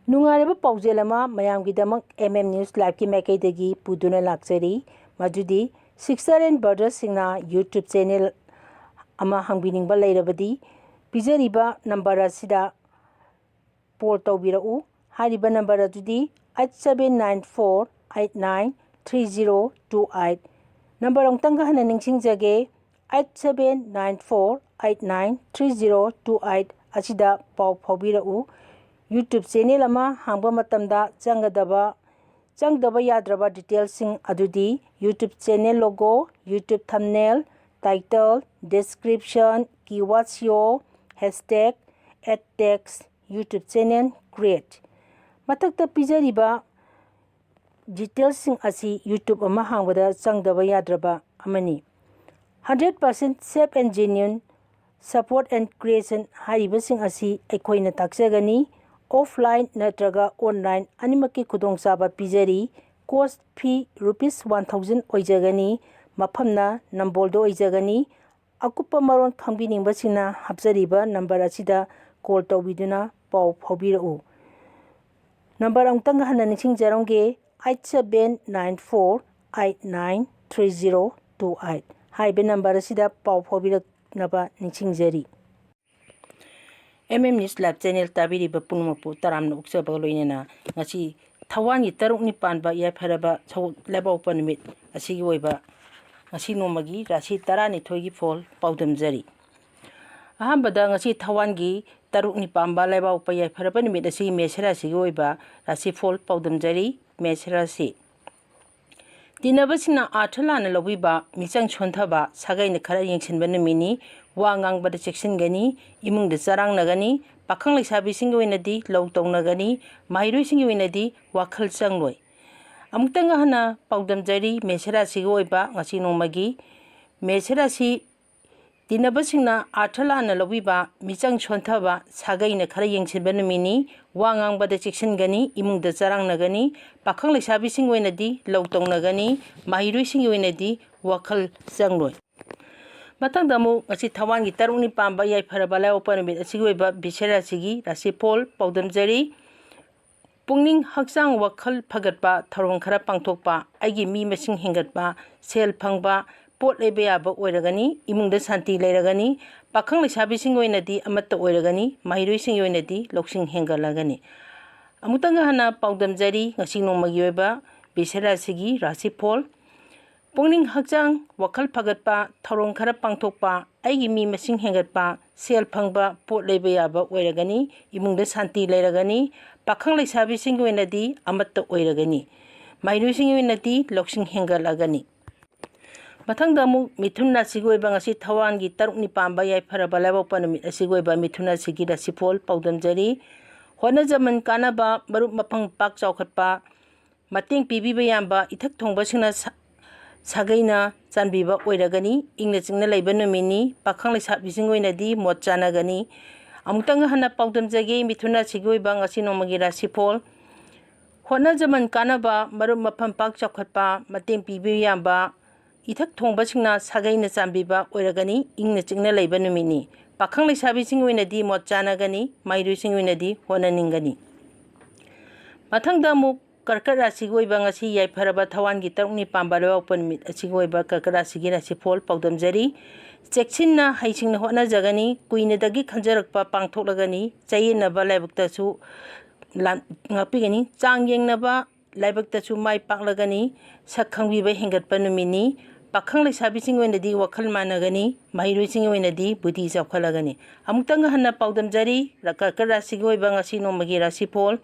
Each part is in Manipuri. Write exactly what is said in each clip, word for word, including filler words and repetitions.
ꯅꯨꯡꯉꯥꯏꯔꯕ ꯄꯥꯎꯖꯦꯜ ꯑꯃ ꯃꯌꯥꯝꯒꯤꯗꯃꯛ M M News Liveꯀꯤ ꯃꯥꯏꯀꯩꯗꯒꯤ ꯄꯨꯗꯨꯅ ꯂꯥꯛꯆꯔꯤ꯫ ꯃꯗꯨꯗꯤ sister and brotherꯁꯤꯡꯅ YouTube channel ꯑꯃ ꯍꯥꯡꯕꯤꯅꯤꯡꯕ ꯂꯩꯔꯕꯗꯤ ꯄꯤꯖꯔꯤꯕ number ꯑꯁꯤꯗ call ꯇꯧꯕꯤꯔꯛꯎ꯫ ꯍꯥꯏꯔꯤꯕ number ꯑꯗꯨꯗꯤ eight seven nine four eight nine three zero two eight꯫ Number ꯑꯃꯨꯛꯇꯪꯒ ꯍꯟꯅ ꯅꯤꯡꯁꯤꯡꯖꯒꯦ, eight seven nine four eight nine three zero two eight ꯑꯁꯤꯗ ꯄꯥꯎ ꯐꯥꯎꯕꯤꯔꯛꯎ꯫ YouTube channel ꯑꯃ ꯍꯥꯡꯕ ꯃꯇꯝꯗ ꯆꯪꯒꯗꯕ, ꯆꯪꯗꯕ ꯌꯥꯗ꯭ꯔꯕ detailꯁꯤꯡ ꯑꯗꯨꯗꯤ YouTube channel logo, YouTube thumbnail, title, description, keyword S E O, hashtag, ad text, YouTube channel create꯫ ꯃꯊꯛꯇ ꯄꯤꯖꯔꯤꯕ detailꯁꯤꯡ ꯑꯁꯤ YouTube ꯑꯃ ꯍꯥꯡꯕꯗ ꯆꯪꯗꯕ ꯌꯥꯗ꯭ꯔꯕ ꯑꯃꯅꯤ꯫ Hundred percent safe and genuine support and creation ꯍꯥꯏꯔꯤꯕꯁꯤꯡ ꯑꯁꯤ ꯑꯩꯈꯣꯏꯅ ꯇꯥꯛꯆꯒꯅꯤ꯫ Offline ꯅꯠꯇ꯭ꯔꯒ online ꯑꯅꯤꯃꯛꯀꯤ ꯈꯨꯗꯣꯡꯆꯥꯕ ꯄꯤꯖꯔꯤ꯫ Course fee rupees one thousand ꯑꯣꯏꯖꯒꯅꯤ꯫ ꯃꯐꯝꯅ ꯅꯝꯕꯣꯜꯗ ꯑꯣꯏꯖꯒꯅꯤ꯫ ꯑꯀꯨꯞꯄ ꯃꯔꯣꯜ ꯈꯪꯕꯤꯅꯤꯡꯕꯁꯤꯡꯅ ꯍꯥꯞꯆꯔꯤꯕ number ꯑꯁꯤꯗ call ꯇꯧꯕꯤꯗꯨꯅ ꯄꯥꯎ ꯐꯥꯎꯕꯤꯔꯛꯎ꯫ Number ꯑꯃꯨꯛꯇꯪ ꯍꯟꯅ ꯅꯤꯡꯁꯤꯡꯖꯔꯝꯒꯦ, eight seven nine four eight nine three zero two eight꯫ ꯍꯥꯏꯔꯤꯕ number ꯑꯁꯤꯗ ꯄꯥꯎ ꯐꯥꯎꯕꯤꯔꯛꯅꯕ ꯅꯤꯡꯁꯤꯡꯖꯔꯤ꯫ M M News Live channel ꯇꯥꯕꯤꯔꯤꯕ ꯄꯨꯝꯅꯃꯛꯄꯨ ꯇꯔꯥꯝꯅ ꯑꯣꯛꯆꯕꯒ ꯂꯣꯏꯅꯅ ꯉꯁꯤ ꯊꯋꯥꯟꯒꯤ ꯇꯔꯨꯛꯅꯤ ꯄꯥꯟꯕ ꯌꯥꯏꯐꯔꯕ ꯁꯒꯣꯜ ꯂꯩꯕꯥꯛꯄꯣꯛꯄ ꯅꯨꯃꯤꯠ ꯑꯁꯤꯒꯤ ꯑꯣꯏꯕ ꯉꯁꯤ ꯅꯣꯡꯃꯒꯤ ꯔꯥꯁꯤ ꯇꯔꯥꯅꯤꯊꯣꯏꯒꯤ ꯐꯣꯜ ꯄꯥꯎꯗꯝꯖꯔꯤ꯫ ꯑꯍꯥꯟꯕꯗ ꯉꯁꯤ ꯊꯋꯥꯟꯒꯤ ꯇꯔꯨꯛꯅꯤ ꯄꯥꯟꯕ ꯂꯩꯕꯥꯛꯄꯣꯛꯄ ꯌꯥꯏꯐꯔꯕ ꯅꯨꯃꯤꯠ ꯑꯁꯤꯒꯤ ꯃꯦꯁ ꯔꯥꯁꯤꯒꯤ ꯑꯣꯏꯕ ꯔꯥꯁꯤ ꯐꯣꯜ ꯄꯥꯎꯗꯝꯖꯔꯤ꯫ ꯃꯦꯁ ꯔꯥꯁꯤ꯫ ꯇꯤꯟꯅꯕꯁꯤꯡꯅ ꯑꯥꯔꯊ ꯂꯥꯟꯅ ꯂꯧꯕꯤꯕ, ꯃꯤꯆꯪ ꯁꯣꯟꯊꯕ, ꯁꯥꯒꯩꯅ ꯈꯔ ꯌꯦꯡꯁꯤꯟꯕ ꯅꯨꯃꯤꯠꯅꯤ꯫ ꯋꯥ ꯉꯥꯡꯕꯗ ꯆꯦꯛꯁꯤꯟꯒꯅꯤ, ꯏꯃꯨꯡꯗ ꯆꯔꯥꯡꯅꯒꯅꯤ, ꯄꯥꯈꯪ ꯂꯩꯁꯥꯕꯤꯁꯤꯡꯒꯤ ꯑꯣꯏꯅꯗꯤ ꯂꯧ ꯇꯧꯅꯒꯅꯤ, ꯃꯍꯩꯔꯣꯏꯁꯤꯡꯒꯤ ꯑꯣꯏꯅꯗꯤ ꯋꯥꯈꯜ ꯆꯪꯂꯣꯏ꯫ ꯑꯃꯨꯛꯇꯪꯒ ꯍꯟꯅ ꯄꯥꯎꯗꯝꯖꯔꯤ, ꯃꯦꯁ ꯔꯥꯁꯤꯒꯤ ꯑꯣꯏꯕ ꯉꯁꯤ ꯅꯣꯡꯃꯒꯤ꯫ ꯃꯦꯁ ꯔꯥꯁꯤ꯫ ꯇꯤꯟꯅꯕꯁꯤꯡꯅ ꯑꯥꯔꯊ ꯂꯥꯟꯅ ꯂꯧꯕꯤꯕ, ꯃꯤꯆꯪ ꯁꯣꯟꯊꯕ, ꯁꯥꯒꯩꯅ ꯈꯔ ꯌꯦꯡꯁꯤꯟꯕ ꯅꯨꯃꯤꯠꯅꯤ꯫ ꯋꯥ ꯉꯥꯡꯕꯗ ꯆꯦꯛꯁꯤꯟꯒꯅꯤ, ꯏꯃꯨꯡꯗ ꯆꯔꯥꯡꯅꯒꯅꯤ, ꯄꯥꯈꯪ ꯂꯩꯁꯥꯕꯤꯁꯤꯡꯒꯤ ꯑꯣꯏꯅꯗꯤ ꯂꯧ ꯇꯧꯅꯒꯅꯤ, ꯃꯍꯩꯔꯣꯏꯁꯤꯡꯒꯤ ꯑꯣꯏꯅꯗꯤ ꯋꯥꯈꯜ ꯆꯪꯂꯣꯏ꯫ ꯃꯊꯪꯗ ꯑꯃꯨꯛ ꯉꯁꯤ ꯊꯋꯥꯟꯒꯤ ꯇꯔꯨꯛꯅꯤ ꯄꯥꯟꯕ ꯌꯥꯏꯐꯔꯕ ꯂꯩꯕꯥꯛꯄꯣꯛꯄ ꯅꯨꯃꯤꯠ ꯑꯁꯤꯒꯤ ꯑꯣꯏꯕ ꯃꯦꯁ ꯔꯥꯁꯤꯒꯤ ꯔꯥꯁꯤꯐꯣꯜ ꯄꯥꯎꯗꯝꯖꯔꯤ꯫ ꯄꯨꯛꯅꯤꯡ ꯍꯛꯆꯥꯡ ꯋꯥꯈꯜ ꯐꯒꯠꯄ ꯊꯧꯔꯝ ꯈꯔ ꯄꯥꯡꯊꯣꯛꯄ, ꯑꯩꯒꯤ ꯃꯤ ꯃꯁꯤꯡ ꯍꯦꯟꯒꯠꯄ, ꯁꯦꯜ ꯐꯪꯕ, ꯄꯣꯠ ꯂꯩꯕ ꯌꯥꯕ ꯑꯣꯏꯔꯒꯅꯤ, ꯏꯃꯨꯡꯗ ꯁꯥꯟꯇꯤ ꯂꯩꯔꯒꯅꯤ, ꯄꯥꯈꯪ ꯂꯩꯁꯥꯕꯤꯁꯤꯡꯒꯤ ꯑꯣꯏꯅꯗꯤ ꯑꯃꯠꯇ ꯑꯣꯏꯔꯒꯅꯤ, ꯃꯍꯩꯔꯣꯏꯁꯤꯡꯒꯤ ꯑꯣꯏꯅꯗꯤ ꯂꯧꯁꯤꯡ ꯍꯦꯟꯒꯠꯂꯒꯅꯤ꯫ ꯑꯃꯨꯛꯇꯪꯒ ꯍꯟꯅ ꯄꯥꯎꯗꯝꯖꯔꯤ, ꯉꯁꯤ ꯅꯣꯡꯃꯒꯤ ꯑꯣꯏꯕ ꯕꯤꯁꯦ ꯔꯥꯁꯤꯒꯤ ꯔꯥꯁꯤꯐꯣꯜ꯫ ꯄꯨꯛꯅꯤꯡ ꯍꯛꯆꯥꯡ ꯋꯥꯈꯜ ꯐꯒꯠꯄ ꯊꯧꯔꯝ ꯈꯔ ꯄꯥꯡꯊꯣꯛꯄ, ꯑꯩꯒꯤ ꯃꯤ ꯃꯁꯤꯡ ꯍꯦꯟꯒꯠꯄ, ꯁꯦꯜ ꯐꯪꯕ, ꯄꯣꯠ ꯂꯩꯕ ꯌꯥꯕ ꯑꯣꯏꯔꯒꯅꯤ, ꯏꯃꯨꯡꯗ ꯁꯥꯟꯇꯤ ꯂꯩꯔꯒꯅꯤ, ꯄꯥꯈꯪ ꯂꯩꯁꯥꯕꯤꯁꯤꯡꯒꯤ ꯑꯣꯏꯅꯗꯤ ꯑꯃꯠꯇ ꯑꯣꯏꯔꯒꯅꯤ, ꯃꯍꯩꯔꯣꯏꯁꯤꯡꯒꯤ ꯑꯣꯏꯅꯗꯤ ꯂꯧꯁꯤꯡ ꯍꯦꯟꯒꯠꯂꯒꯅꯤ꯫ ꯃꯊꯪꯗ ꯑꯃꯨꯛ ꯃꯤꯊꯨꯟ ꯔꯥꯁꯤꯒꯤ ꯑꯣꯏꯕ ꯉꯁꯤ ꯊꯋꯥꯟꯒꯤ ꯇꯔꯨꯛꯅꯤ ꯄꯥꯟꯕ ꯌꯥꯏꯐꯔꯕ ꯂꯥꯏꯕꯛꯄ ꯅꯨꯃꯤꯠ ꯑꯁꯤꯒꯤ ꯑꯣꯏꯕ ꯃꯤꯊꯨꯟ ꯔꯥꯁꯤꯒꯤ ꯔꯥꯁꯤꯐꯣꯜ ꯄꯥꯎꯗꯝꯖꯔꯤ꯫ ꯍꯣꯠꯅꯖꯃꯟ ꯀꯥꯟꯅꯕ, ꯃꯔꯨꯞ ꯃꯄꯥꯡ ꯄꯥꯛ ꯆꯥꯎꯈꯠꯄ, ꯃꯇꯦꯡ ꯄꯤꯕꯤꯕ ꯌꯥꯕ, ꯏꯊꯛ ꯊꯣꯡꯕꯁꯤꯡꯅ ꯁꯥ-, ꯁꯥꯒꯩꯅ ꯆꯥꯟꯕꯤꯕ ꯑꯣꯏꯔꯒꯅꯤ꯫ ꯏꯪꯅ ꯆꯤꯛꯅ ꯂꯩꯕ ꯅꯨꯃꯤꯠꯅꯤ꯫ ꯄꯥꯈꯪ ꯂꯩꯁꯥꯕꯤꯁꯤꯡꯒꯤ ꯑꯣꯏꯅꯗꯤ ꯃꯣꯠ ꯆꯥꯟꯅꯒꯅꯤ꯫ ꯑꯃꯨꯛꯇꯪꯒ ꯍꯟꯅ ꯄꯥꯎꯗꯝꯖꯒꯦ, ꯃꯤꯊꯨꯟ ꯔꯥꯁꯤꯒꯤ ꯑꯣꯏꯕ ꯉꯁꯤ ꯅꯣꯡꯃꯒꯤ ꯔꯥꯁꯤꯐꯣꯜ꯫ ꯍꯣꯠꯅꯖꯃꯟ ꯀꯥꯟꯅꯕ, ꯃꯔꯨꯞ ꯃꯄꯥꯡ ꯄꯥꯛ ꯆꯥꯎꯈꯠꯄ, ꯃꯇꯦꯡ ꯄꯤꯕꯤꯕ ꯌꯥꯕ, ꯏꯊꯛ ꯊꯣꯡꯕꯁꯤꯡꯅ ꯁꯥꯒꯩꯅ ꯆꯥꯟꯕꯤꯕ ꯑꯣꯏꯔꯒꯅꯤ꯫ ꯏꯪꯅ ꯆꯤꯛꯅ ꯂꯩꯕ ꯅꯨꯃꯤꯠꯅꯤ꯫ ꯄꯥꯈꯪ ꯂꯩꯁꯥꯕꯤꯁꯤꯡꯒꯤ ꯑꯣꯏꯅꯗꯤ ꯃꯣꯠ ꯆꯥꯟꯅꯒꯅꯤ, ꯃꯍꯩꯔꯣꯏꯁꯤꯡꯒꯤ ꯑꯣꯏꯅꯗꯤ ꯍꯣꯠꯅꯅꯤꯡꯒꯅꯤ꯫ ꯃꯊꯪꯗ ꯑꯃꯨꯛ ꯀꯔꯀꯠ ꯔꯥꯁꯤꯒꯤ ꯑꯣꯏꯕ ꯉꯁꯤ ꯌꯥꯏꯐꯔꯕ ꯊꯋꯥꯟꯒꯤ ꯇꯔꯨꯛꯅꯤ ꯄꯥꯟꯕ ꯂꯩꯕꯥꯛꯄꯣꯛꯄ ꯅꯨꯃꯤꯠ ꯑꯁꯤꯒꯤ ꯑꯣꯏꯕ ꯀꯔꯀꯠ ꯔꯥꯁꯤꯒꯤ ꯔꯥꯁꯤꯐꯣꯜ ꯄꯥꯎꯗꯝꯖꯔꯤ꯫ ꯆꯦꯛꯁꯤꯟꯅ ꯍꯩꯁꯤꯡꯅ ꯍꯣꯠꯅꯖꯒꯅꯤ꯫ ꯀꯨꯏꯅꯗꯒꯤ ꯈꯟꯖꯔꯛꯄ ꯄꯥꯡꯊꯣꯛꯂꯒꯅꯤ꯫ ꯆꯌꯦꯠꯅꯕ ꯂꯥꯏꯕꯛꯇꯁꯨ ꯂꯥꯟ-, ꯉꯥꯛꯄꯤꯒꯅꯤ꯫ ꯆꯥꯡ ꯌꯦꯡꯅꯕ ꯂꯥꯏꯕꯛꯇꯁꯨ ꯃꯥꯏ ꯄꯥꯛꯂꯒꯅꯤ꯫ ꯁꯛ ꯈꯪꯕꯤꯕ ꯍꯦꯟꯒꯠꯄ ꯅꯨꯃꯤꯠꯅꯤ꯫ ꯄꯥꯈꯪ ꯂꯩꯁꯥꯕꯤꯁꯤꯡꯒꯤ ꯑꯣꯏꯅꯗꯤ ꯋꯥꯈꯜ ꯃꯥꯟꯅꯒꯅꯤ꯫ ꯃꯍꯩꯔꯣꯏꯁꯤꯡꯒꯤ ꯑꯣꯏꯅꯗꯤ ꯕꯨꯙꯤ ꯆꯥꯎꯈꯠꯂꯒꯅꯤ꯫ ꯑꯃꯨꯛꯇꯪꯒ ꯍꯟꯅ ꯄꯥꯎꯗꯝꯖꯔꯤ, ꯔ-, ꯀꯔꯀꯠ ꯔꯥꯁꯤꯒꯤ ꯑꯣꯏꯕ ꯉꯁꯤ ꯅꯣꯡꯃꯒꯤ ꯔꯥꯁꯤꯐꯣꯜ꯫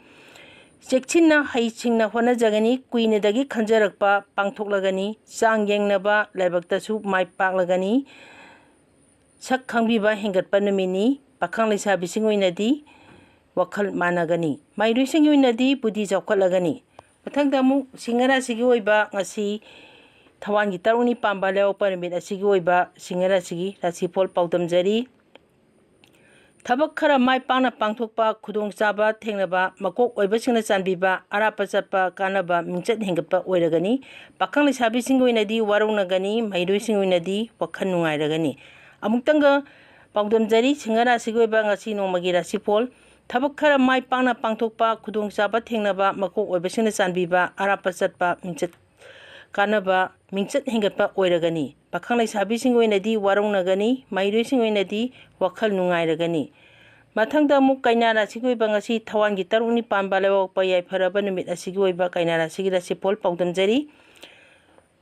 ꯆꯦꯛꯁꯤꯟꯅ ꯍꯩꯁꯤꯡꯅ ꯍꯣꯠꯅꯖꯒꯅꯤ꯫ ꯀꯨꯏꯅꯗꯒꯤ ꯈꯟꯖꯔꯛꯄ ꯄꯥꯡꯊꯣꯛꯂꯒꯅꯤ꯫ ꯆꯥꯡ ꯌꯦꯡꯅꯕ ꯂꯥꯏꯕꯛꯇꯁꯨ ꯃꯥꯏ ꯄꯥꯛꯂꯒꯅꯤ꯫ ꯁꯛ ꯈꯪꯕꯤꯕ ꯍꯦꯟꯒꯠꯄ ꯅꯨꯃꯤꯠꯅꯤ꯫ ꯄꯥꯈꯪ ꯂꯩꯁꯥꯕꯤꯁꯤꯡꯒꯤ ꯑꯣꯏꯅꯗꯤ ꯋꯥꯈꯜ ꯃꯥꯟꯅꯒꯅꯤ꯫ ꯃꯍꯩꯔꯣꯏꯁꯤꯡꯒꯤ ꯑꯣꯏꯅꯗꯤ ꯕꯨꯙꯤ ꯆꯥꯎꯈꯠꯂꯒꯅꯤ꯫ ꯃꯊꯪꯗ ꯑꯃꯨꯛ ꯁꯤꯡꯍ ꯔꯥꯁꯤꯒꯤ ꯑꯣꯏꯕ ꯉꯁꯤ ꯊꯋꯥꯟꯒꯤ ꯇꯔꯨꯛꯅꯤ ꯄꯥꯟꯕ ꯂꯩꯕꯥꯛꯄꯣꯛꯄ ꯅꯨꯃꯤꯠ ꯑꯁꯤꯒꯤ ꯑꯣꯏꯕ ꯁꯤꯡꯍ ꯔꯥꯁꯤꯒꯤ ꯔꯥꯁꯤꯐꯣꯜ ꯄꯥꯎꯗꯝꯖꯔꯤ꯫ ꯊꯕꯛ ꯈꯔ ꯃꯥꯏ ꯄꯥꯛꯅ ꯄꯥꯡꯊꯣꯛꯄ, ꯈꯨꯗꯣꯡꯆꯥꯕ ꯊꯦꯡꯅꯕ, ꯃꯀꯣꯛ ꯑꯣꯏꯕꯁꯤꯡꯅ ꯆꯥꯟꯕꯤꯕ, ꯑꯔꯥꯞꯄ ꯆꯠꯄ ꯀꯥꯟꯅꯕ, ꯃꯤꯡꯆꯠ ꯍꯦꯟꯒꯠꯄ ꯑꯣꯏꯔꯒꯅꯤ꯫ ꯄꯥꯈꯪ ꯂꯩꯁꯥꯕꯤꯁꯤꯡꯒꯤ ꯑꯣꯏꯅꯗꯤ ꯋꯥꯔꯧꯅꯒꯅꯤ, ꯃꯍꯩꯔꯣꯏꯁꯤꯡꯒꯤ ꯑꯣꯏꯅꯗꯤ ꯋꯥꯈꯜ ꯅꯨꯡꯉꯥꯏꯔꯒꯅꯤ꯫ ꯑꯃꯨꯛꯇꯪꯒ ꯄꯥꯎꯗꯝꯖꯔꯤ, ꯁꯤꯡꯍ ꯔꯥꯁꯤꯒꯤ ꯑꯣꯏꯕ ꯉꯁꯤ ꯅꯣꯡꯃꯒꯤ ꯔꯥꯁꯤꯐꯣꯜ꯫ ꯊꯕꯛ ꯈꯔ ꯃꯥꯏ ꯄꯥꯛꯅ ꯄꯥꯡꯊꯣꯛꯄ, ꯈꯨꯗꯣꯡꯆꯥꯕ ꯊꯦꯡꯅꯕ, ꯃꯀꯣꯛ ꯑꯣꯏꯕꯁꯤꯡꯅ ꯆꯥꯟꯕꯤꯕ, ꯑꯔꯥꯞꯄ ꯆꯠꯄ, ꯃꯤꯡꯆꯠ ꯀꯥꯟꯅꯕ, ꯃꯤꯡꯆꯠ ꯍꯦꯟꯒꯠꯄ ꯑꯣꯏꯔꯒꯅꯤ꯫ ꯄꯥꯈꯪ ꯂꯩꯁꯥꯕꯤꯁꯤꯡꯒꯤ ꯑꯣꯏꯅꯗꯤ ꯋꯥꯔꯧꯅꯒꯅꯤ, ꯃꯍꯩꯔꯣꯏꯁꯤꯡꯒꯤ ꯑꯣꯏꯅꯗꯤ ꯋꯥꯈꯜ ꯅꯨꯡꯉꯥꯏꯔꯒꯅꯤ꯫ ꯃꯊꯪꯗ ꯑꯃꯨꯛ ꯀꯩꯅꯥ ꯔꯥꯁꯤꯒꯤ ꯑꯣꯏꯕ ꯉꯁꯤ ꯊꯋꯥꯟꯒꯤ ꯇꯔꯨꯛꯅꯤ ꯄꯥꯟꯕ ꯂꯩꯕꯥꯛꯄ ꯌꯥꯏꯐꯔꯕ ꯅꯨꯃꯤꯠ ꯑꯁꯤꯒꯤ ꯑꯣꯏꯕ ꯀꯩꯅꯥ ꯔꯥꯁꯤꯒꯤ ꯔꯥꯁꯤꯐꯣꯜ ꯄꯥꯎꯗꯝꯖꯔꯤ꯫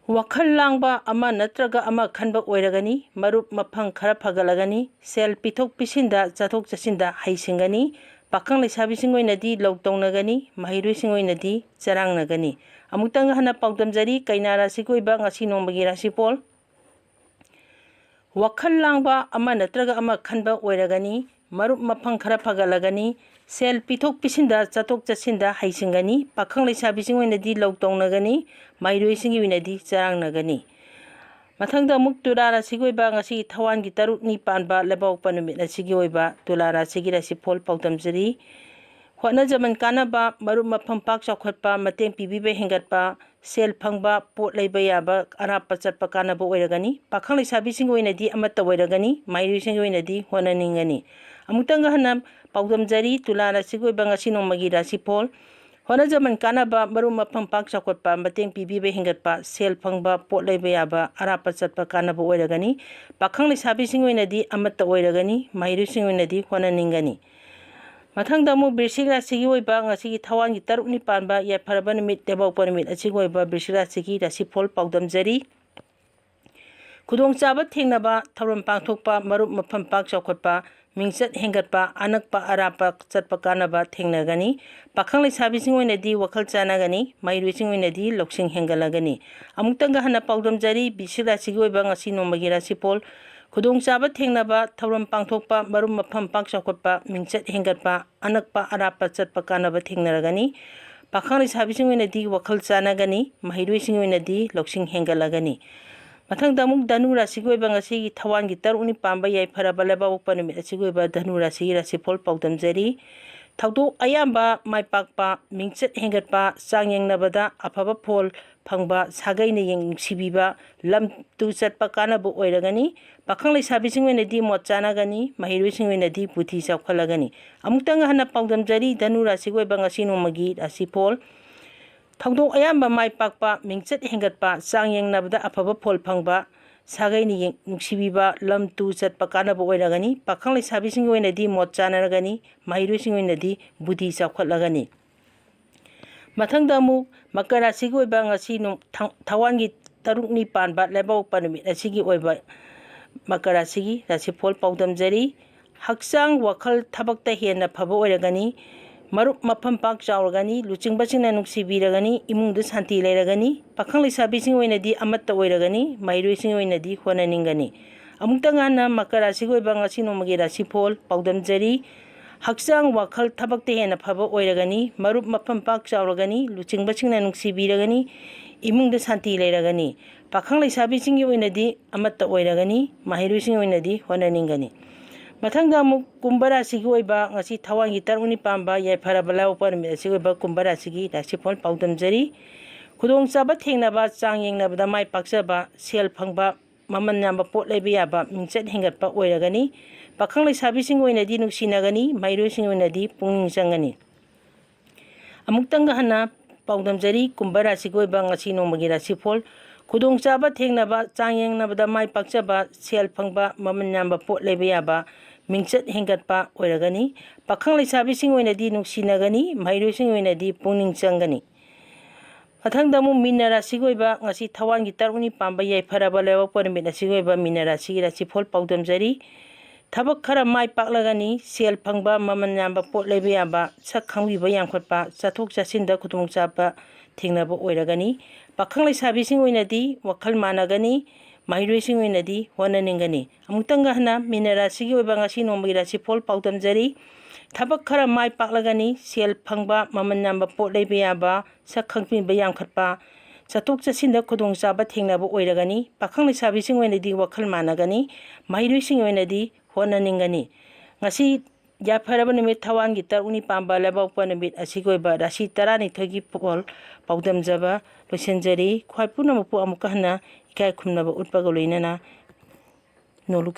ꯋꯥꯈꯜ ꯂꯥꯡꯕ ꯑꯃ ꯅꯠꯇ꯭ꯔꯒ ꯑꯃ ꯈꯟꯕ ꯑꯣꯏꯔꯒꯅꯤ꯫ ꯃꯔꯨꯞ ꯃꯄꯥꯡ ꯈꯔ ꯐꯒꯠꯂꯒꯅꯤ꯫ ꯁꯦꯜ ꯄꯤꯊꯣꯛ ꯄꯤꯁꯤꯟꯗ, ꯆꯠꯊꯣꯛ ꯆꯠꯁꯤꯟꯗ ꯍꯩꯁꯤꯡꯒꯅꯤ꯫ ꯄꯥꯈꯪ ꯂꯩꯁꯥꯕꯤꯁꯤꯡ ꯑꯣꯏꯅꯗꯤ ꯂꯧ ꯇꯧꯅꯒꯅꯤ꯫ ꯃꯍꯩꯔꯣꯏꯁꯤꯡ ꯑꯣꯏꯅꯗꯤ ꯆꯔꯥꯡꯅꯒꯅꯤ꯫ ꯑꯃꯨꯛꯇꯪ ꯍꯟꯅ ꯄꯥꯎꯗꯝꯖꯔꯤ, ꯀꯩꯅꯥ ꯔꯥꯁꯤꯒꯤ ꯑꯣꯏꯕ ꯉꯁꯤ ꯅꯣꯡꯃꯒꯤ ꯔꯥꯁꯤꯐꯣꯜ꯫ ꯋꯥꯈꯜ ꯂꯥꯡꯕ ꯑꯃ ꯅꯠꯇ꯭ꯔꯒ ꯑꯃ ꯈꯟꯕ ꯑꯣꯏꯔꯒꯅꯤ꯫ ꯃꯔꯨꯞ ꯃꯄꯥꯡ ꯈꯔ ꯐꯒꯠꯂꯒꯅꯤ꯫ ꯁꯦꯜ ꯄꯤꯊꯣꯛ ꯄꯤꯁꯤꯟꯗ, ꯆꯠꯊꯣꯛ ꯆꯠꯁꯤꯟꯗ ꯍꯩꯁꯤꯡꯒꯅꯤ꯫ ꯄꯥꯈꯪ ꯂꯩꯁꯥꯕꯤꯁꯤꯡ ꯑꯣꯏꯅꯗꯤ ꯂꯧ ꯇꯧꯅꯒꯅꯤ꯫ ꯃꯍꯩꯔꯣꯏꯁꯤꯡꯒꯤ ꯑꯣꯏꯅꯗꯤ ꯆꯔꯥꯡꯅꯒꯅꯤ꯫ ꯃꯊꯪꯗ ꯑꯃꯨꯛ ꯇꯨꯂꯥ ꯔꯥꯁꯤꯒꯤ ꯑꯣꯏꯕ ꯉꯁꯤꯒꯤ ꯊꯋꯥꯟꯒꯤ ꯇꯔꯨꯛꯅꯤ ꯄꯥꯟꯕ ꯂꯩꯕꯥꯛꯄ ꯅꯨꯃꯤꯠ ꯑꯁꯤꯒꯤ ꯑꯣꯏꯕ ꯇꯨꯂꯥ ꯔꯥꯁꯤꯒꯤ ꯔꯥꯁꯤꯐꯣꯜ ꯄꯥꯎꯗꯝꯖꯔꯤ꯫ ꯍꯣꯠꯅꯖꯃꯟ ꯀꯥꯟꯅꯕ, ꯃꯔꯨꯞ ꯃꯄꯥꯡ ꯄꯥꯛ ꯆꯥꯎꯈꯠꯄ, ꯃꯇꯦꯡ ꯄꯤꯕꯤꯕ ꯍꯦꯟꯒꯠꯄ, ꯁꯦꯜ ꯐꯪꯕ, ꯄꯣꯠ ꯂꯩꯕ ꯌꯥꯕ, ꯑꯔꯥꯞꯄ ꯆꯠꯄ ꯀꯥꯟꯅꯕ ꯑꯣꯏꯔꯒꯅꯤ꯫ ꯄꯥꯈꯪ ꯂꯩꯁꯥꯕꯤꯁꯤꯡꯒꯤ ꯑꯣꯏꯅꯗꯤ ꯑꯃꯠꯇ ꯑꯣꯏꯔꯒꯅꯤ꯫ ꯃꯍꯩꯔꯣꯏꯁꯤꯡꯒꯤ ꯑꯣꯏꯅꯗꯤ ꯍꯣꯠꯅꯅꯤꯡꯒꯅꯤ꯫ ꯑꯃꯨꯛꯇꯪꯒ ꯍꯟꯅ ꯄꯥꯎꯗꯝꯖꯔꯤ, ꯇꯨꯂꯥ ꯔꯥꯁꯤꯒꯤ ꯑꯣꯏꯕ ꯉꯁꯤ ꯅꯣꯡꯃꯒꯤ ꯔꯥꯁꯤꯐꯣꯜ꯫ ꯍꯣꯠꯅꯖꯃꯟ ꯀꯥꯟꯅꯕ, ꯃꯔꯨꯞ ꯃꯄꯥꯡ ꯄꯥꯛ ꯆꯥꯎꯈꯠꯄ, ꯃꯇꯦꯡ ꯄꯤꯕꯤꯕ ꯍꯦꯟꯒꯠꯄ, ꯁꯦꯜ ꯐꯪꯕ, ꯄꯣꯠ ꯂꯩꯕ ꯌꯥꯕ, ꯑꯔꯥꯞꯄ ꯆꯠꯄ ꯀꯥꯟꯅꯕ ꯑꯣꯏꯔꯒꯅꯤ꯫ ꯄꯥꯈꯪ ꯂꯩꯁꯥꯕꯤꯁꯤꯡꯒꯤ ꯑꯣꯏꯅꯗꯤ ꯑꯃꯠꯇ ꯑꯣꯏꯔꯒꯅꯤ꯫ ꯃꯍꯩꯔꯣꯏꯁꯤꯡꯒꯤ ꯑꯣꯏꯅꯗꯤ ꯍꯣꯠꯅꯅꯤꯡꯒꯅꯤ꯫ ꯃꯊꯪꯗ ꯑꯃꯨꯛ ꯕꯤꯔꯁꯤꯛ ꯔꯥꯁꯤꯒꯤ ꯑꯣꯏꯕ ꯉꯁꯤꯒꯤ ꯊꯋꯥꯟꯒꯤ ꯇꯔꯨꯛꯅꯤ ꯄꯥꯟꯕ ꯌꯥꯏꯐꯔꯕ ꯅꯨꯃꯤꯠ ꯂꯩꯕꯥꯛꯄ ꯅꯨꯃꯤꯠ ꯑꯁꯤꯒꯤ ꯑꯣꯏꯕ ꯕꯤꯔꯁꯤꯛ ꯔꯥꯁꯤꯒꯤ ꯔꯥꯁꯤꯐꯣꯜ ꯄꯥꯎꯗꯝꯖꯔꯤ꯫ ꯈꯨꯗꯣꯡꯆꯥꯕ ꯊꯦꯡꯅꯕ, ꯊꯧꯔꯝ ꯄꯥꯡꯊꯣꯛꯄ, ꯃꯔꯨꯞ ꯃꯄꯥꯡ ꯄꯥꯛ ꯆꯥꯎꯈꯠꯄ, ꯃꯤꯡꯆꯠ ꯍꯦꯟꯒꯠꯄ, ꯑꯅꯛꯄ ꯑꯔꯥꯞꯄ ꯆꯠꯄ ꯀꯥꯟꯅꯕ ꯊꯦꯡꯅꯒꯅꯤ꯫ ꯄꯥꯈꯪ ꯂꯩꯁꯥꯕꯤꯁꯤꯡ ꯑꯣꯏꯅꯗꯤ ꯋꯥꯈꯜ ꯆꯥꯟꯅꯒꯅꯤ꯫ ꯃꯍꯩꯔꯣꯏꯁꯤꯡ ꯑꯣꯏꯅꯗꯤ ꯂꯧꯁꯤꯡ ꯍꯦꯟꯒꯠꯂꯒꯅꯤ꯫ ꯑꯃꯨꯛꯇꯪꯒ ꯍꯟꯅ ꯄꯥꯎꯗꯝꯖꯔꯤ, ꯕꯤꯔꯁꯤꯛ ꯔꯥꯁꯤꯒꯤ ꯑꯣꯏꯕ ꯉꯁꯤ ꯅꯣꯡꯃꯒꯤ ꯔꯥꯁꯤꯐꯣꯜ꯫ ꯈꯨꯗꯣꯡꯆꯥꯕ ꯊꯦꯡꯅꯕ, ꯊꯧꯔꯝ ꯄꯥꯡꯊꯣꯛꯄ, ꯃꯔꯨꯞ ꯃꯄꯥꯡ ꯄꯥꯛ ꯆꯥꯎꯈꯠꯄ, ꯃꯤꯡꯆꯠ ꯍꯦꯟꯒꯠꯄ, ꯑꯅꯛꯄ ꯑꯔꯥꯞꯄ ꯆꯠꯄ ꯀꯥꯟꯅꯕ ꯊꯦꯡꯅꯔꯒꯅꯤ꯫ ꯄꯥꯈꯪ ꯂꯩꯁꯥꯕꯤꯁꯤꯡ ꯑꯣꯏꯅꯗꯤ ꯋꯥꯈꯜ ꯆꯥꯟꯅꯒꯅꯤ꯫ ꯃꯍꯩꯔꯣꯏꯁꯤꯡ ꯑꯣꯏꯅꯗꯤ ꯂꯧꯁꯤꯡ ꯍꯦꯟꯒꯠꯂꯒꯅꯤ꯫ ꯃꯊꯪꯗ ꯑꯃꯨꯛ ꯙꯅꯨ ꯔꯥꯁꯤꯒꯤ ꯑꯣꯏꯕ ꯉꯁꯤꯒꯤ ꯊꯋꯥꯟꯒꯤ ꯇꯔꯨꯛꯅꯤ ꯄꯥꯟꯕ ꯌꯥꯏꯐꯔꯕ ꯂꯩꯕꯥꯛꯄꯣꯛꯄ ꯅꯨꯃꯤꯠ ꯑꯁꯤꯒꯤ ꯑꯣꯏꯕ ꯙꯅꯨ ꯔꯥꯁꯤꯒꯤ ꯔꯥꯁꯤꯐꯣꯜ ꯄꯥꯎꯗꯝꯖꯔꯤ꯫ ꯊꯧꯗꯣꯛ ꯑꯌꯥꯝꯕ ꯃꯥꯏ ꯄꯥꯛꯄ, ꯃꯤꯡꯆꯠ ꯍꯦꯟꯒꯠꯄ, ꯆꯥꯡꯌꯦꯡꯅꯕꯗ ꯑꯐꯕ ꯐꯣꯜ ꯐꯪꯕ, ꯁꯥꯒꯩꯅ ꯌꯦꯡ ꯅꯨꯡꯁꯤꯕꯤꯕ, ꯂꯝ ꯇꯨ ꯆꯠꯄ ꯀꯥꯟꯅꯕ ꯑꯣꯏꯔꯒꯅꯤ꯫ ꯄꯥꯈꯪ ꯂꯩꯁꯥꯕꯤꯁꯤꯡ ꯑꯣꯏꯅꯗꯤ ꯃꯣꯠ ꯆꯥꯟꯅꯒꯅꯤ, ꯃꯍꯩꯔꯣꯏꯁꯤꯡ ꯑꯣꯏꯅꯗꯤ ꯕꯨꯙꯤ ꯆꯥꯎꯈꯠꯂꯒꯅꯤ꯫ ꯑꯃꯨꯛꯇꯪ ꯍꯟꯅ ꯄꯥꯎꯗꯝꯖꯔꯤ, ꯙꯅꯨ ꯔꯥꯁꯤꯒꯤ ꯑꯣꯏꯕ ꯉꯁꯤ ꯅꯣꯡꯃꯒꯤ ꯔꯥꯁꯤꯐꯣꯜ꯫ ꯊꯧꯗꯣꯛ ꯑꯌꯥꯝꯕ ꯃꯥꯏ ꯄꯥꯛꯄ, ꯃꯤꯡꯆꯠ ꯍꯦꯟꯒꯠꯄ, ꯆꯥꯡ ꯌꯦꯡꯅꯕꯗ ꯑꯐꯕ ꯐꯣꯜ ꯐꯪꯕ, ꯁꯥꯒꯩꯅ ꯌꯦꯡ-, ꯅꯨꯡꯁꯤꯕꯤꯕ, ꯂꯝ ꯇꯨ ꯆꯠꯄ ꯀꯥꯟꯅꯕ ꯑꯣꯏꯔꯒꯅꯤ꯫ ꯄꯥꯈꯪ ꯂꯩꯁꯥꯕꯤꯁꯤꯡꯒꯤ ꯑꯣꯏꯅꯗꯤ ꯃꯣꯠ ꯆꯥꯟꯅꯔꯒꯅꯤ, ꯃꯍꯩꯔꯣꯏꯁꯤꯡꯒꯤ ꯑꯣꯏꯅꯗꯤ ꯕꯨꯙꯤ ꯆꯥꯎꯈꯠꯂꯒꯅꯤ꯫ ꯃꯊꯪꯗ ꯑꯃꯨꯛ ꯃꯀꯔ ꯔꯥꯁꯤꯒꯤ ꯑꯣꯏꯕ ꯉꯁꯤ ꯅꯨꯡ-, ꯊ-, ꯊꯋꯥꯟꯒꯤ ꯇꯔꯨꯛꯅꯤ ꯄꯥꯟꯕ ꯂꯩꯕꯥꯛꯄꯣꯛꯄ ꯅꯨꯃꯤꯠ ꯑꯁꯤꯒꯤ ꯑꯣꯏꯕ ꯃꯀꯔ ꯔꯥꯁꯤꯒꯤ ꯔꯥꯁꯤꯐꯣꯜ ꯄꯥꯎꯗꯝꯖꯔꯤ꯫ ꯍꯛꯆꯥꯡ, ꯋꯥꯈꯜ, ꯊꯕꯛꯇ ꯍꯦꯟꯅ ꯐꯕ ꯑꯣꯏꯔꯒꯅꯤ꯫ ꯃꯔꯨꯞ ꯃꯐꯝ ꯄꯥꯛ ꯆꯥꯎꯔꯒꯅꯤ꯫ ꯂꯨꯆꯤꯡꯕꯁꯤꯡꯅ ꯅꯨꯡꯁꯤꯕꯤꯔꯒꯅꯤ꯫ ꯏꯃꯨꯡꯗ ꯁꯥꯟꯇꯤ ꯂꯩꯔꯒꯅꯤ꯫ ꯄꯥꯈꯪ ꯂꯩꯁꯥꯕꯤꯁꯤꯡ ꯑꯣꯏꯅꯗꯤ ꯑꯃꯠꯇ ꯑꯣꯏꯔꯒꯅꯤ꯫ ꯃꯍꯩꯔꯣꯏꯁꯤꯡ ꯑꯣꯏꯅꯗꯤ ꯍꯣꯠꯅꯅꯤꯡꯒꯅꯤ꯫ ꯑꯃꯨꯛꯇꯪ ꯍꯟꯅ ꯃꯀꯔ ꯔꯥꯁꯤꯒꯤ ꯑꯣꯏꯕ ꯉꯁꯤ ꯅꯣꯡꯃꯒꯤ ꯔꯥꯁꯤꯐꯣꯜ ꯄꯥꯎꯗꯝꯖꯔꯤ꯫ ꯍꯛꯆꯥꯡ, ꯋꯥꯈꯜ, ꯊꯕꯛꯇ ꯍꯦꯟꯅ ꯐꯕ ꯑꯣꯏꯔꯒꯅꯤ꯫ ꯃꯔꯨꯞ ꯃꯐꯝ ꯄꯥꯛ ꯆꯥꯎꯔꯒꯅꯤ꯫ ꯂꯨꯆꯤꯡꯕꯁꯤꯡꯅ ꯅꯨꯡꯁꯤꯕꯤꯔꯒꯅꯤ꯫ ꯏꯃꯨꯡꯗ ꯁꯥꯟꯇꯤ ꯂꯩꯔꯒꯅꯤ꯫ ꯄꯥꯈꯪ ꯂꯩꯁꯥꯕꯤꯁꯤꯡꯒꯤ ꯑꯣꯏꯅꯗꯤ ꯑꯃꯠꯇ ꯑꯣꯏꯔꯒꯅꯤ꯫ ꯃꯍꯩꯔꯣꯏꯁꯤꯡꯒꯤ ꯑꯣꯏꯅꯗꯤ ꯍꯣꯠꯅꯅꯤꯡꯒꯅꯤ꯫ ꯃꯊꯪꯗ ꯑꯃꯨꯛ ꯀꯨꯝꯚ ꯔꯥꯁꯤꯒꯤ ꯑꯣꯏꯕ ꯉꯁꯤ ꯊꯋꯥꯟꯒꯤ ꯇꯔꯨꯛꯅꯤ ꯄꯥꯟꯕ ꯌꯥꯏꯐꯔꯕ ꯂꯩꯕꯥꯛꯄꯣꯛꯄ ꯅꯨꯃꯤꯠ ꯑꯁꯤꯒꯤ ꯑꯣꯏꯕ ꯀꯨꯝꯚ ꯔꯥꯁꯤꯒꯤ ꯔꯥꯁꯤꯐꯣꯜ ꯄꯥꯎꯗꯝꯖꯔꯤ꯫ ꯈꯨꯗꯣꯡꯆꯥꯕ ꯊꯦꯡꯅꯕ, ꯆꯥꯡ ꯌꯦꯡꯅꯕꯗ ꯃꯥꯏ ꯄꯥꯛꯆꯕ, ꯁꯦꯜ ꯐꯪꯕ, ꯃꯃꯜ ꯌꯥꯝꯕ ꯄꯣꯠ ꯂꯩꯕ ꯌꯥꯕ, ꯃꯤꯡꯆꯠ ꯍꯦꯟꯒꯠꯄ ꯑꯣꯏꯔꯒꯅꯤ꯫ ꯄꯥꯈꯪ ꯂꯩꯁꯥꯕꯤꯁꯤꯡ ꯑꯣꯏꯅꯗꯤ ꯅꯨꯡꯁꯤꯅꯒꯅꯤ, ꯃꯍꯩꯔꯣꯏꯁꯤꯡ ꯑꯣꯏꯅꯗꯤ ꯄꯨꯛꯅꯤꯡ ꯆꯪꯒꯅꯤ꯫ ꯑꯃꯨꯛꯇꯪꯒ ꯍꯟꯅ ꯄꯥꯎꯗꯝꯖꯔꯤ, ꯀꯨꯝꯚ ꯔꯥꯁꯤꯒꯤ ꯑꯣꯏꯕ ꯉꯁꯤ ꯅꯣꯡꯃꯒꯤ ꯔꯥꯁꯤꯐꯣꯜ꯫ ꯈꯨꯗꯣꯡꯆꯥꯕ ꯊꯦꯡꯅꯕ, ꯆꯥꯡ ꯌꯦꯡꯅꯕꯗ ꯃꯥꯏ ꯄꯥꯛꯆꯕ, ꯁꯦꯜ ꯐꯪꯕ, ꯃꯃꯜ ꯌꯥꯝꯕ ꯄꯣꯠ ꯂꯩꯕ ꯌꯥꯕ, ꯃꯤꯡꯆꯠ ꯍꯦꯟꯒꯠꯄ ꯑꯣꯏꯔꯒꯅꯤ꯫ ꯄꯥꯈꯪ ꯂꯩꯁꯥꯕꯤꯁꯤꯡ ꯑꯣꯏꯅꯗꯤ ꯅꯨꯡꯁꯤꯅꯒꯅꯤ, ꯃꯍꯩꯔꯣꯏꯁꯤꯡ ꯑꯣꯏꯅꯗꯤ ꯄꯨꯛꯅꯤꯡ ꯆꯪꯒꯅꯤ꯫ ꯃꯊꯪꯗ ꯑꯃꯨꯛ ꯃꯤꯅ ꯔꯥꯁꯤꯒꯤ ꯑꯣꯏꯕ ꯉꯁꯤ ꯊꯋꯥꯟꯒꯤ ꯇꯔꯨꯛꯅꯤ ꯄꯥꯟꯕ ꯌꯥꯏꯐꯔꯕ ꯂꯩꯕꯥꯛꯄꯣꯛꯄ ꯅꯨꯃꯤꯠ ꯑꯁꯤꯒꯤ ꯑꯣꯏꯕ ꯃꯤꯅ ꯔꯥꯁꯤꯒꯤ ꯔꯥꯁꯤꯐꯣꯜ ꯄꯥꯎꯗꯝꯖꯔꯤ꯫ ꯊꯕꯛ ꯈꯔ ꯃꯥꯏ ꯄꯥꯛꯂꯒꯅꯤ, ꯁꯦꯜ ꯐꯪꯕ, ꯃꯃꯜ ꯌꯥꯝꯕ ꯄꯣꯠ ꯂꯩꯕ ꯌꯥꯕ, ꯁꯛ ꯈꯪꯕꯤꯕ ꯌꯥꯝꯈꯠꯄ, ꯆꯠꯊꯣꯛ ꯆꯠꯁꯤꯟꯗ ꯈꯨꯗꯣꯡꯆꯥꯕ ꯊꯦꯡꯅꯕ ꯑꯣꯏꯔꯒꯅꯤ꯫ ꯄꯥꯈꯪ ꯂꯩꯁꯥꯕꯤꯁꯤꯡ ꯑꯣꯏꯅꯗꯤ ꯋꯥꯈꯜ ꯃꯥꯟꯅꯒꯅꯤ, ꯃꯍꯩꯔꯣꯏꯁꯤꯡ ꯑꯣꯏꯅꯗꯤ ꯍꯣꯠꯅꯅꯤꯡꯒꯅꯤ꯫ ꯑꯃꯨꯛꯇꯪꯒ ꯍꯟꯅ ꯃꯤꯅ ꯔꯥꯁꯤꯒꯤ ꯑꯣꯏꯕ ꯉꯁꯤ ꯅꯣꯡꯃꯒꯤ ꯔꯥꯁꯤꯐꯣꯜ ꯄꯥꯎꯗꯝꯖꯔꯤ꯫ ꯊꯕꯛ ꯈꯔ ꯃꯥꯏ ꯄꯥꯛꯂꯒꯅꯤ, ꯁꯦꯜ ꯐꯪꯕ, ꯃꯃꯜ ꯌꯥꯝꯕ ꯄꯣꯠ ꯂꯩꯕ ꯌꯥꯕ, ꯁꯛ ꯈꯪꯕꯤꯕ ꯌꯥꯝꯈꯠꯄ, ꯆꯠꯊꯣꯛ ꯆꯠꯁꯤꯟꯗ ꯈꯨꯗꯣꯡꯆꯥꯕ ꯊꯦꯡꯅꯕ ꯑꯣꯏꯔꯒꯅꯤ꯫ ꯄꯥꯈꯪ ꯂꯩꯁꯥꯕꯤꯁꯤꯡ ꯑꯣꯏꯅꯗꯤ ꯋꯥꯈꯜ ꯃꯥꯟꯅꯒꯅꯤ, ꯃꯍꯩꯔꯣꯏꯁꯤꯡ ꯑꯣꯏꯅꯗꯤ ꯍꯣꯠꯅꯅꯤꯡꯒꯅꯤ꯫ ꯉꯁꯤ ꯌꯥꯏꯐꯔꯕ ꯅꯨꯃꯤꯠ ꯊꯋꯥꯟꯒꯤ ꯇꯔꯨꯛꯅꯤ ꯄꯥꯟꯕ ꯂꯩꯕꯥꯛꯄꯣꯛꯄ ꯅꯨꯃꯤꯠ ꯑꯁꯤꯒꯤ ꯑꯣꯏꯕ ꯔꯥꯁꯤ ꯇꯔꯥꯅꯤꯊꯣꯏꯒꯤ ꯄꯣꯜ ꯄꯥꯎꯗꯝꯖꯕ ꯂꯣꯏꯁꯤꯟꯖꯔꯤ꯫ ꯈ꯭ꯋꯥꯏ ꯄꯨꯝꯅꯃꯛꯄꯨ ꯑꯃꯨꯛꯀ ꯍꯟꯅ ꯏꯀꯥꯏ ꯈꯨꯝꯅꯕ ꯎꯠꯄꯒ ꯂꯣꯏꯅꯅ ꯅꯣꯂꯨꯛ